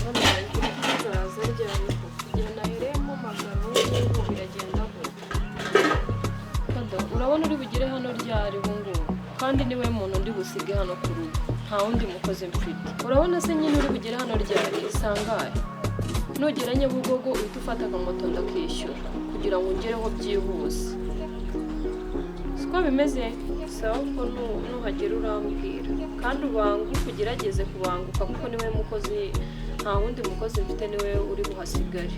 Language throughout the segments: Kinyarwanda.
None nanjye nzaza ryari koko? Igihe nahereyemo magana ubu biragenda gute? Dada, urabona uri bugere hano ryari ubu ngubu? Kandi niwe muntu ndi busige hano ku rugo, nta wundi mukozi mfite. Urabona se nyine uri bugere hano ryari? Sangahe? Nugera Nyabugogo uhita ufata akamoto, ndakishyura kugira ngo ungereho byihuse. Siko bimeze? Sawa, ko nuhagera urambwira, kandi ubanguke, ugerageze kubanguka kuko niwe mukozi, nta wundi mukozi mfite, niwe uri buhasigare.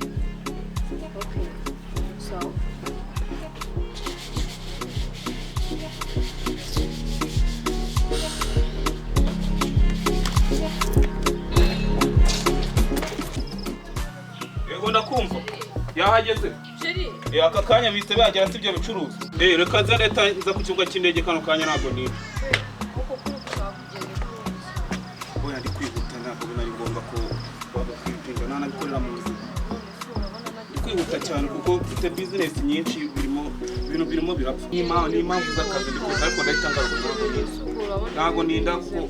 Okay, sawa. Yego, ndakumva, yahageze. Chéri. Aka kanya bise bagera si ibyo bicuruza. Reka nze, leta nza ku kibuga cy'indege kano kanya, ntabwo niba. Kuko kuri gushaka kugenda ihuse. Oya, ndi kwihuta, ntabwo ari ngombwa ko wagakwipinga, nanabikorera mu nzira. Ndi kwihuta cyane kuko mfite business nyinshi, birimo ibintu birimo birapfa. Ni impamvu z'akazi, ndi kwihuta ariko ndahita ngaruka, ntabwo ninda. Ntabwo ninda kuko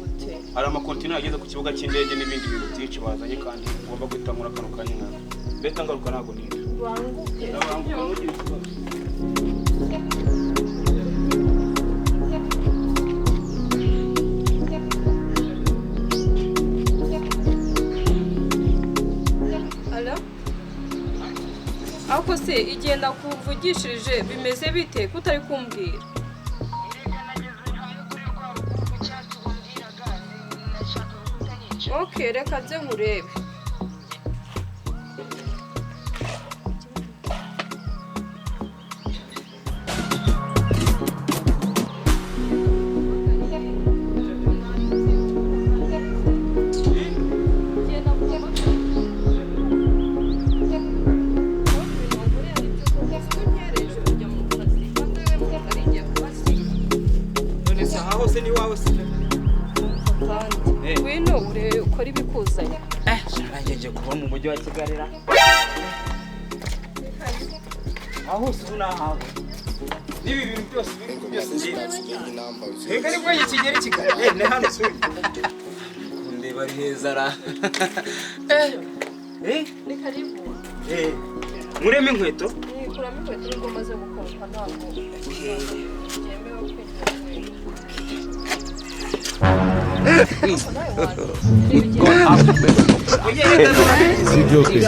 hari amakontineri ageze ku kibuga cy'indege n'ibindi bintu byinshi bazanye kandi ngomba guhita nkora kano kanya, ntabwo ndahita ngaruka, ntabwo ninda. Banguke. Ndabanguka, ntugire ikibazo. Alo? Ariko se igihe ndakuvugishirije bimeze bite ko utari kumbwira? Erega nageze hamwe kuri rwa rugo rw'icyatsi wambwiraga, nashakaga kutanyica. Ok, reka nze nkurebe. None se aha hose ni iwawe se? Kandi ngwino urebe ukora ibikuzanye. Nanjye ngiye kuba mu mujyi wa Kigali ra. Aho hose ubu ni ahawe. N'ibi bintu byose biri byose ngiye. Reka nibwo Kigali Kigali. Ni hano suri. Kundeba ari heza ra. Eh? Ni karibu. Eh. Mureme inkweto? Nikuramo inkweto nubwo umaze gukompa, ntabwo byemewe kwinjira inkweto. Nawe waza. Sibyo ke.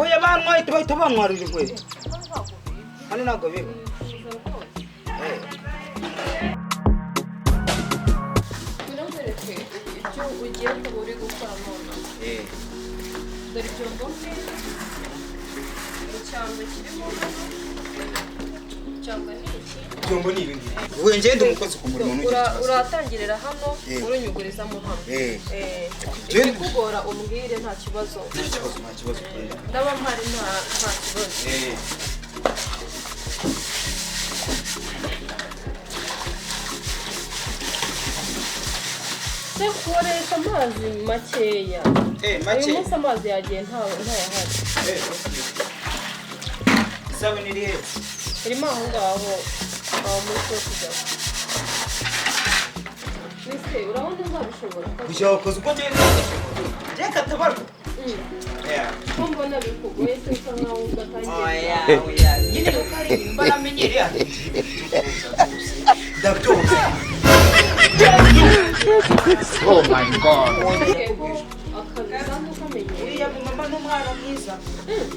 Oya, bantwaye bahita bantwarira inkweto. Hano ntabwo biba. Nkwereke ibyo ugiye kuba uri gukora nonaha. Dore ibyombo ngibi, icyangwe kirimo hano, icyangwe ni iki. Ibyombo ni ibi ngibi. Ubu ngende umukozi ku murimo, ntugire ikibazo. Uratangirira hano, urunyugurizamo hano. Ikikugora umbwire, nta kibazo. Nta kibazo, nta kibazo. Ndaba mpari, nta kibazo. Se koresha amazi makeya. Eh, Uyu make. munsi amazi yagiye, ntayahari. Okay. Isabune iri he? Irimo aho ngaho, aho muri kujya. Ese urabona uzabishobora? Kujya wakoze uko ngenda. Njye katabarwa. Yeah. Ko mbona bikugoye se, usa nkaho udatangiye? Oya, oya. Nyine kuko ari ibintu mba namenyereye. Ndabyumva. Oh my God. Ko akazi usanzwe ukamenyereye. Uriya mama ni umwana mwiza.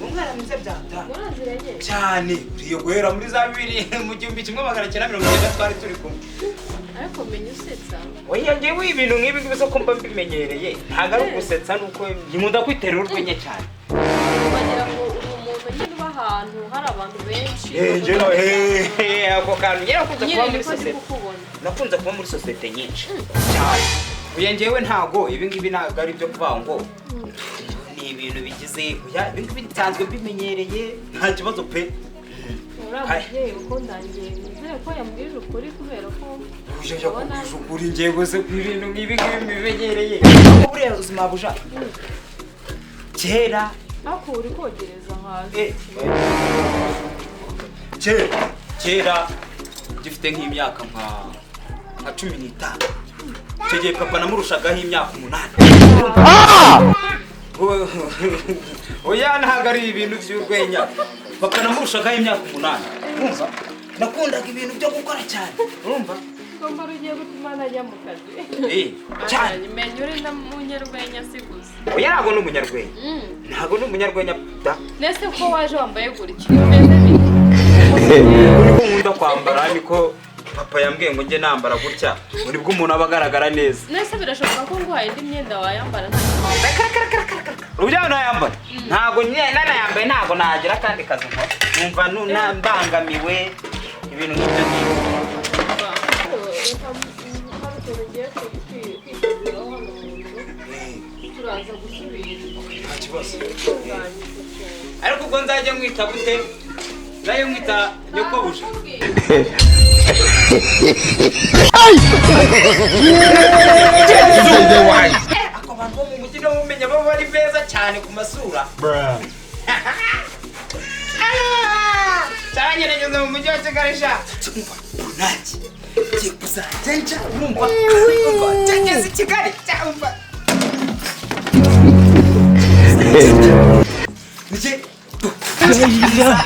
Umwana mwiza byata. Muraziranye? Cyane. Uriya guhera muri za bibiri mu 1990 twari turi kumwe. Ariko menya usetsa. Oya, njyewe ibintu nk'ibi ngibi zo kumba mbimenyereye. Ntabwo ari ugusetsa, ni uko nkunda kwiterera urwenya cyane. Wagira ngo uri umuntu nyine uba ahantu hari abantu benshi. Njyewe ako kantu njyewe nakunze Nyine kuba muri niko ndi sosiyete. kukubona. Nakunze kuba muri sosiyete nyinshi cyane. Oya, njyewe ntabwo ibi ngibi ntabwo ari ibyo kuvuga ngo ni ibintu bigize. Oya, ibi ngibi nsanzwe mbimenyereye, nta kibazo pe. Uriya mubyeyi uko ndangiye, nizere ko yambwije ukuri kubera ko Uje yakubwije ukuri, njyewe se ku ibintu nk'ibi ngibi mbimenyereye. Buriya ubuzima buja kera. Ariko uri kogereza hasi. Kera kera. Ngifite nk'imyaka nka 15. Icyo gihe papa namurushagaho imyaka 8. Oya, ntabwo ari ibintu by'urwenya. Papa namurushagaho imyaka 8. Urumva? Nakundaga ibintu byo gukora cyane. Urumva? Ngomba rugiye gutuma najya mu kazi. Cyane. Menya uri n'umunyarwenya si gusa. Oya, ntabwo ni umunyarwenya. Ntabwo ni umunyarwenya da. Nese ko waje wambaye gutya? Bimeze bite? Niko nkunda kwambara, niko papa yambwiye ngo njye nambara gutya, ngo nibwo umuntu aba agaragara neza. Nese birashoboka ko nguhaye indi myenda wayambara nta Uburyo nayambara ntabwo nanayambaye, ntabwo nagira akandi kazi nkora, numva mbangamiwe ibintu nk'ibyo ngibyo. Reka hari ukuntu ngiye kwiteguraho hano mu nzu, turaza gusubira. Nta kibazo. Gutunganya ukuntu. Ariko ubwo nzajya mwita gute? Nzajya mwita nyokobuja? Ako bantu bo mu mujyi no mumenya baba bari beza cyane ku masura. Cyangerageza mu mujyi wa Kigali sha. Umva, nanjye ngiye kuzajya nja, urumva? Umva, cyangeze i Kigali, cyumva. Nje ndetse nziza.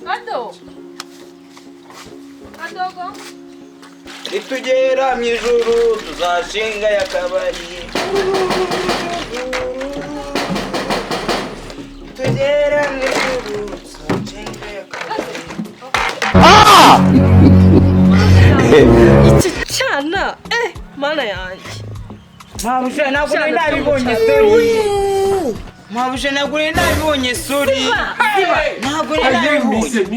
Ado! Adogo! Nitugera mu ijuru tuzashinga akabari. Tugera mu ijuru tuzashinga akabari. Iki cyana! Mana yanjye! Mabuje ntabwo nari nabibonye, sorry. Mabuje ntabwo nari nabibonye, sorry. Ntabwo nari nabibonye.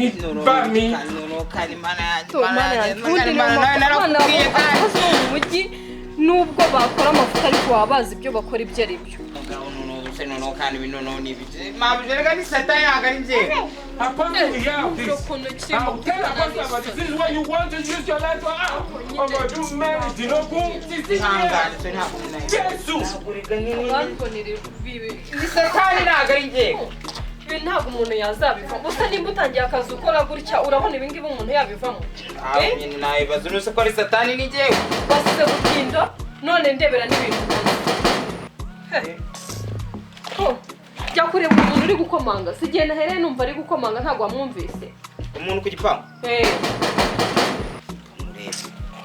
Mana yanjye, Mana yanjye, ubundi niyo mpamvu abana bakoze mu mujyi nubwo bakora amafuta ariko baba bazi ibyo bakora ibyo ari byo. Mabuje reka ni satani, ntabwo ari njyewe. Apostle, hear Ubwo this. ukuntu kiri I'll mu tell Apostle about this. This is why you want to use your life for. Ọmọdún mẹ́rìndínlógún títí Ihangane, sorry, ntabwo nari nabibonye. Jésù. Bambonera bibi. Ni satani, ntabwo ari njyewe. Ibi ntabwo umuntu yazabivamo. Gusa nimba utangiye akazi ukora gutya, urabona ibi ngibi umuntu yabivamo? Ntabwo nyine nabibaza, uretse ko ari satani ni njyewe. Wasize gutinda none ndebera n'ibintu ukoze. Oh, jya kureba umuntu uri gukomanga. Si igihe nahereye numva ari gukomanga, ntabwo wamwumvise. Umuntu ku gipangu? Eh,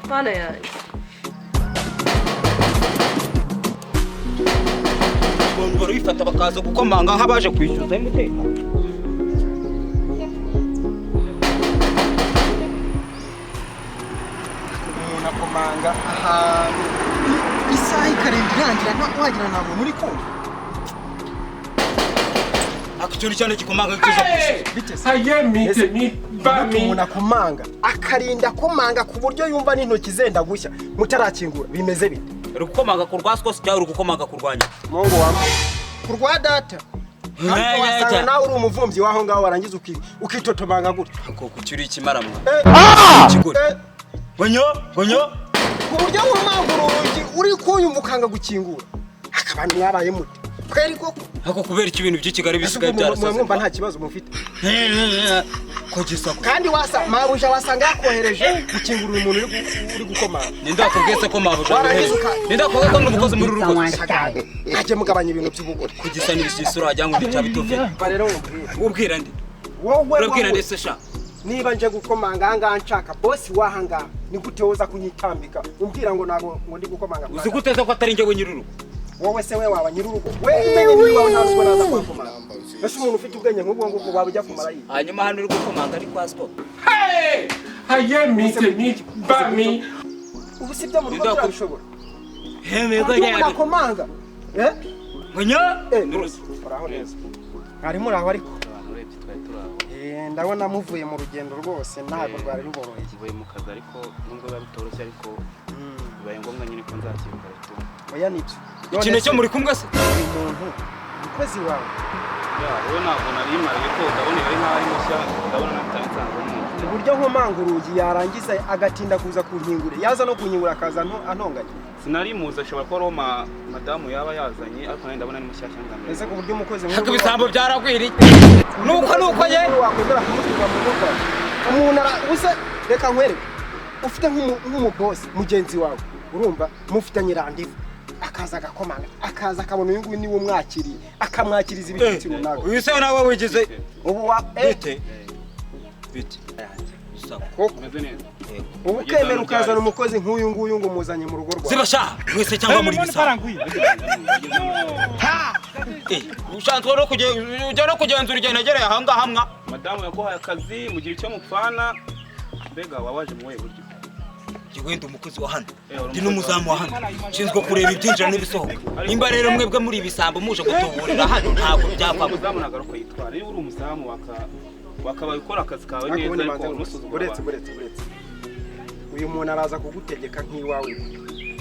Mana yanjye. Abantu barabifata bakaza gukomanga nk'abaje kwishyuza umutekano. Umuntu akomanga ahantu isaha ikarenga irangira, wagira nta muntu uri kumva. Ako ikintu cyane gikomanga kiza kwishyuza. Bite se? Ayé mi tèmi bá mi. Umuntu akomanga akarinda akomanga ku buryo yumva n'intoki zenda gushya mutarakingura, bimeze bite? Uri gukomanga ku rwa twose cyangwa uri gukomanga ku rwanjye? Mungu wangu, ku rwa data. Ariko wasanga nawe uri umuvumbyi waho ngaho, warangiza ukitotomanga gutya. Ako kucyuri ikimaramwa. Eh, Ikigore. eh, Gonyo, gonyo. Ku buryo wumanga urugi uri kunyumva ukanga gukingura, akabantu mwabaye mute kweri koko? Ako kubera iki ibintu by'i Kigali Ese bisigaye ubwo muba byarasaze? mwumva nta kibazo mufite? Ko gisa ko. Kandi wasa mabuja wasanga yakohereje gukingurira umuntu uri gukomanga. Ninde wakubwiye se ko mabuja Warangiza yohereje? uka- Ninde wakubwiye ko ndi umukozi muri uru rugo? Ajye mugabanya ibintu by'ubugore. Ko gisa n'ibisisura wagira ngo ndi cya bituve. Umva rero nkubwire. Ubwira nde? Wowe Urabwira wowe nde se sha? Niba nje gukomanga ahangaha nshaka bosi w'ahangaha, ni gute woza kunyitambika umbwira ngo ntabwo ngo ndi gukomanga kwa Uzi gute se ko atari njyewe nyir'urugo? Wowe se we waba nyir'urugo we? Umenye niba nta ruswa naza kuhakomanga. Ese umuntu ufite ubwenge nk'ubwo ngubwo waba ujya kumara yihe? Hanyuma hano uri gukomanga ari kwa stop. Ayé mi tèmi bá mi. Ubu si byo mu rugo Ninde turabishobora? Hemego Uburyo umuntu akomanga, eh? Gonyo. Eh, uraho neza, mwari muri aho ariko? Abantu urebye twari turi aho. Eh, ndabona muvuye mu rugendo rwose, ntabwo rwari ruboroheye. Mvuye mu kazi, ariko nubwo biba bitoroshye, ariko bibaye ngombwa nyine ko nzakibuka tu. Oya, nibyo. Ikintu cyo muri kumwe se? Uyu muntu umukozi wawe? Ya, wowe ntabwo nari mariye ko ndabona yari nkaho ari mushya, ndabona natari nsanzwe muzi. Uburyo nkomanga urugi yarangiza agatinda kuza kunkingura, yaza no kunkingura akaza antonganya. Sinari muzi, ashobora kuba ari uwo madamu yaba yazanye, ariko nanjye ndabona ari mushyashya ngambere. Ese ku buryo umukozi Ariko ibisambo byaragwiriye. Nuko nuko ye. Wakwemera kumutwika mu rugo rwawe? Umuntu ara use, reka nkwereke, ufite nk'umubosi mugenzi wawe, urumva mufitanye randevu, akaza agakomanga, akaza akabona uyu nguyu niwe umwakiriye, akamwakiriza ibitutsi runaka. Uyu se nawe wigize Ubu wa bite? Bite? Sawa. Koko Umeze neza. ubu ukemera ukazana umukozi nk'uyu nguyu ngo umuzanye mu rugo rwawe? Ziba sha, mwese cyangwa muri ibisambo. Eh, ushanzwe no kujya no kugenzura igihe negereye aha ngaha mwa. Madamu yaguhaye akazi mugira icyo mupfana, mbega waba waje mu buhe buryo? Njye wenda umukozi wa hano. Eh, uri Ndi umukozi n'umuzamu wa hano. Nshinzwe kureba ibyinjira n'ibisohoka. Nimba rero mwebwe muri ibisambo muje gutuburira hano, ntabwo byavamo. Umuzamu ntabwo ari uko yitwara. Niba uri umuzamu wakabaye ukora akazi kawe Ariko neza, ubundi ariko banza ntusuzugure uretse abantu. Uretse uyu muntu araza kugutegeka nk'iwawe, ni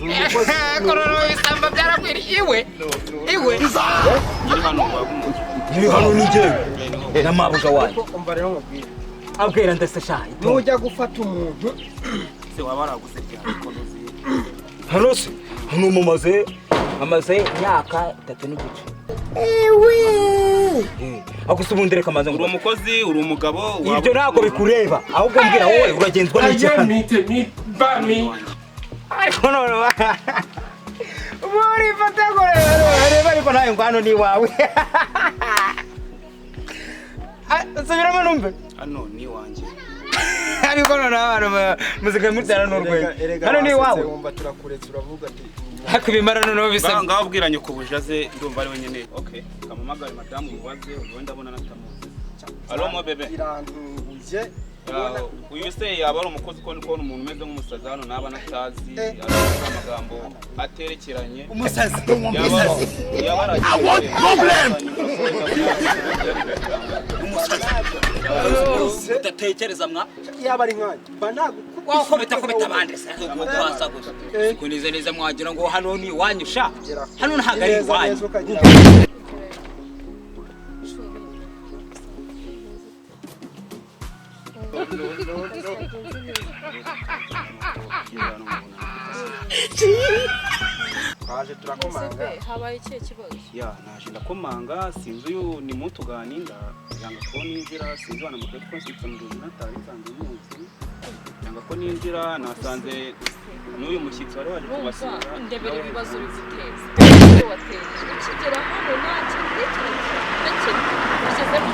umukozi. Korora ibisambo byaragwiriye iwe. Iwe. Nyiri hano waba umuzi? Nyiri hano ni njyewe. Na mabuja wanjye. Ariko umva rero nkubwire. Abwira ndetse sha. Nujya gufata umuntu Se waba waraguze ryari ko ntuzi? Hano se, hano mumaze amaze imyaka 3.5. Ako se ubundi reka maze Uri ngo umukozi, uri umugabo waba ibyo ntabwo bikureba, ahubwo mbwira wowe uragenzwa n'iki hano? mi tèmi bá mi. Ariko none muri fata ngo reba, ariko nawe ngo hano ni iwawe. Ah, subiramo numve. Hano ni iwanjye. Ariko none abantu musigaye mutera n'urwenya. Erega Hano ni wasetse, iwawe. wumva turakuretse uravuga ati Ariko ibimara noneho bisa Ngaho ngaho ubwira nyoko aze, ndumva ari wenyine. Okay, kamuhamagare madamu mubaze, uyu ndabona natamuzi. Allo mo bebe. Irantunguye. Ya, uyu se yaba ari umukozi? Ko ndi kubona umuntu umeze nk'umusazi hano naba natazi, Eh. aravuga amagambo aterekeranye. Umusazi. Yaba yaragiye. Udatekereza mwa. Yaba ari nkanjye mba nagukubise. Wakubita kubita abandi se kwasa gusa. Eh. Siko neza neza mwagira ngo hano ni iwanyu sha. Gera Hano ntabwo ari neza iwanyu. neza ukagira twaje turakomanga. Ese habaye ikihe kibazo? Ya, naje ndakomanga, sinzi uyu ni mutuganira, yanga ko ninjira, sinzi wanamukwiye ko nsitse mu ruzi natari nsanzwe muzi, yanga ko ninjira, nasanze n'uyu mushyitsi wari waje Urumva kubasura. ndebera ibibazo uri guteza, ibyo wateje ukigera hano nta kintu n'ikintu na kimwe ugeze mu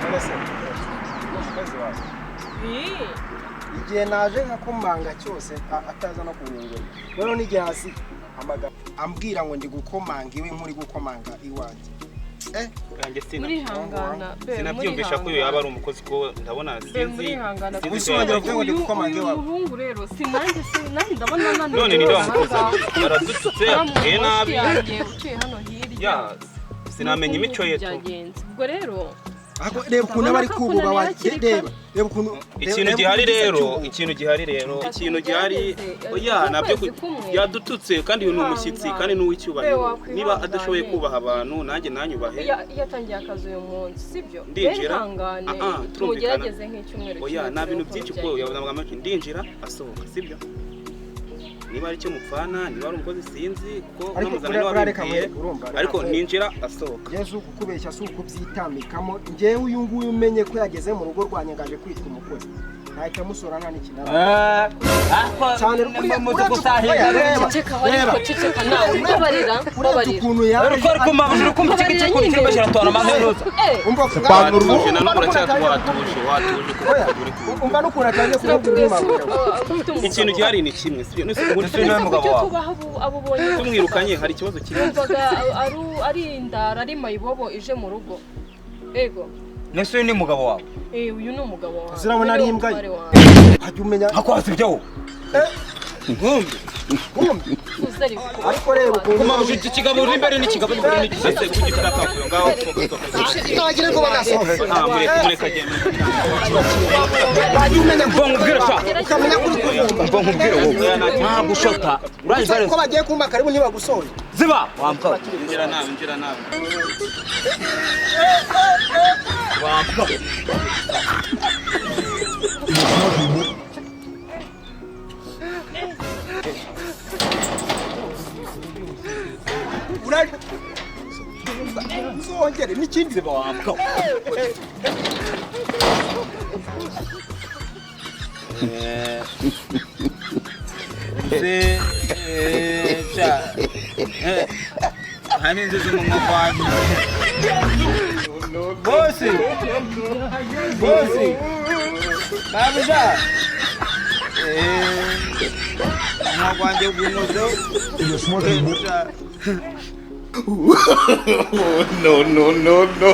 None se umukozi wawe Ii, igihe naje nkakomanga cyose ataza no kunyungura, noneho n'igihe hasi amagambo ambwira ngo ndi gukomanga iwe nk'uri gukomanga iwanjye, eh. Yanjye murihangana be. sinabyumvisha ko uyu yaba ari umukozi, ko ndabona Be sinzi. murihangana. Sinzi Ubu icyo se wagira ngo ndi Uyu gukomanga uyu iwawe? muhungu rero si nanjye, si nanjye, ndabona ananiwe. None ninde wamukoze? Ahangaha. Aradututse, Uriya atubwiye muntu nabi. yanjye uciye hano hirya. Ya, sinamenya imico ye tu. Byagenze ubwo rero. Reba ukuntu aba ari kububa wa reba reba ukuntu. Ikintu gihari rero, ikintu gihari rero, ikintu gihari, oya, nabyo yadututse, kandi uyu ni umushyitsi kandi ni uw'icyubahiro. Niba adashoboye kubaha abantu, nanjye nanyubahe. Yatangiye akazi uyu munsi, sibyo? Ndinjira. Ihangane, Ah, ah, turumvikana. tumugerageze nk'icyumweru Oya, kimwe nta bintu turebe byinshi uko kuko byagenda. yabuze amagambo menshi. Ndinjira asohoka, sibyo? Niba ari icyo mupfana, niba ari umukozi, sinzi kuko Ariko namuzana niwe urareka wabimbwiye, mwe, urumva, reka ariko mwe. ninjira asohoka. Yezu, kukubeshya si ukubyitamikamo. Njyewe uyu nguyu umenye ko yageze mu rugo rwanjye ngaje kwitwa umukozi, ntahita musora nta n'ikintu cyane. Ceceka aho, ariko ceceka nawe, babarira, urebye babarira. ukuntu yaje. Uriko kumabuje, uri kumva iki gicuku kirimo kiratona amaheruza. Eh, Umva. Watuje na n'ubu uracyatuje, watuje, watuje kuko uri kumva. Umva n'ukuntu atangiye kuvuga sinakubwiye ururimi. si ufite umugabo. Ikintu gihari ni kimwe, sibyo? Nese ubundi Ese niwe Ese mugabo kuki wawe? tubaha abo ubonye? Tumwirukanye hari ikibazo kiri? Numvaga ari indara, ari mayibobo ije mu rugo. Ego. Nese uyu ni mugabo wawe? Eh, uyu ni umugabo wawe. Zirabona ari imbwa ye. Umutware wawe. Hajya umenya. Hakwasi ibyo wowe. Nkumbi. Nkumbi. Uzi ariko. Ariko reba ukuntu. Kumabuje iki kigabo uri imbere n'ikigabo uri imbere n'iki. Ese kuki tutakavuye ngaho? Ntagira ngo bagasohoke. Ah, mureke, mureke agende. Wajya umenya. Mva nkubwire sha. Ukamenya kuri kuvumba. Mva nkubwire wowe. Ntabwo ushota. Urangije. Ko bagiye kumpa karibu ntibagusohoye. Ziba. Wambwa. Injira nawe, injira nawe. Wambwa. Uraje uzongere n'ikindi. Ziba wambwa. Se sha. Hani nziza mu mukwanyu. Bosi. Bosi. Babuja. Umwuga wanjye gunoze. No, no, no, no.